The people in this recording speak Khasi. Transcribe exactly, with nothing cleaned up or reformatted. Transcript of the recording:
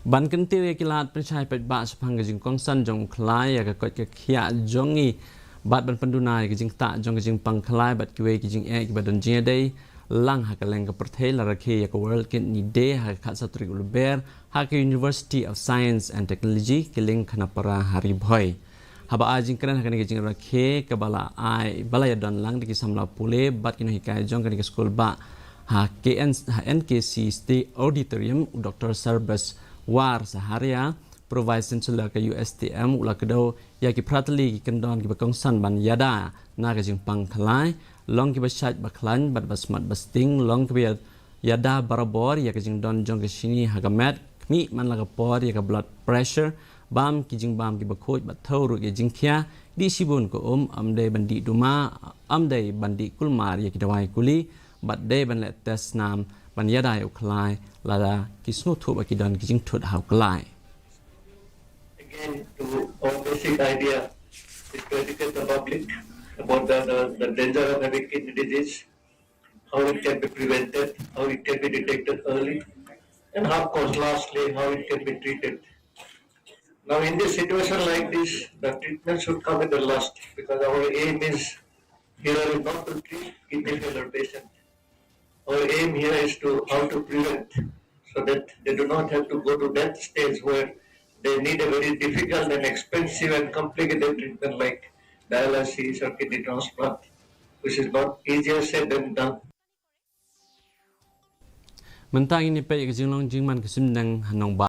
Ban kyntiew ïa ki lad pynshai paidbah shaphang ka jingkongsan jong u khlai ïa ka koit ka khiah jong ngi bad ban pynduna ïa ka jingktah jong ka jingpang khlai bad kiwei ki jingeh kiba don jingïadei lang ha kylleng ka pyrthei, la rakhe ïa ka World Kidney Day ha ka khatsaw tarik u Lber ha ka University of Science and Technology, Kylleng Khanapara, ha Ri Bhoi. Haba ai jingkren ha kane ka jingrakhe kaba la ai, ba la ïadon lang da ki samla pule bad ki nonghikai jong kane ka skul bah ha K N, ha N K C State Auditorium, u Doctor Sarbas War Saharia, Pro Vice Chancellor ka U S T M, u la kdew ïa ki phra tylli ki kyndon kiba kongsan ban ïada na ka jingpang khlai, long kiba shait ba khlaiñ bad ba smat ba sting, long kiba ïa- ïada barabor ïa ka jingdon jong ka shini ha ka met, khmih man la ka por ïa ka blood pressure, bam ki jingbam kiba khuid bad thew ruh ïa jingkhia, dih shibun ka um, ym dei ban dih duma, ym dei ban dih kulmar ïa ki dawai kuli, bad dei ban leh test snam ban ïada ïa u khlai lada ki sngewthuh ba ki don ki jingthut ha u khlai. Again, to our basic idea is to educate the public about the, the, the danger of having kidney disease, how it can be prevented, how it can be detected early, and of course, lastly, how it can be treated. Now, in this situation like this, the treatment should come at the last, because our aim is here is not to treat kidney failure patient. Our aim here is to how to prevent so that they do not have to go to that stage where they need a very difficult and expensive and complicated treatment like dialysis or kidney transplant, which is not easier said than done. Mynta ngin ïa peit ïa ka jinglong jingman ka sim dang ha nongbah.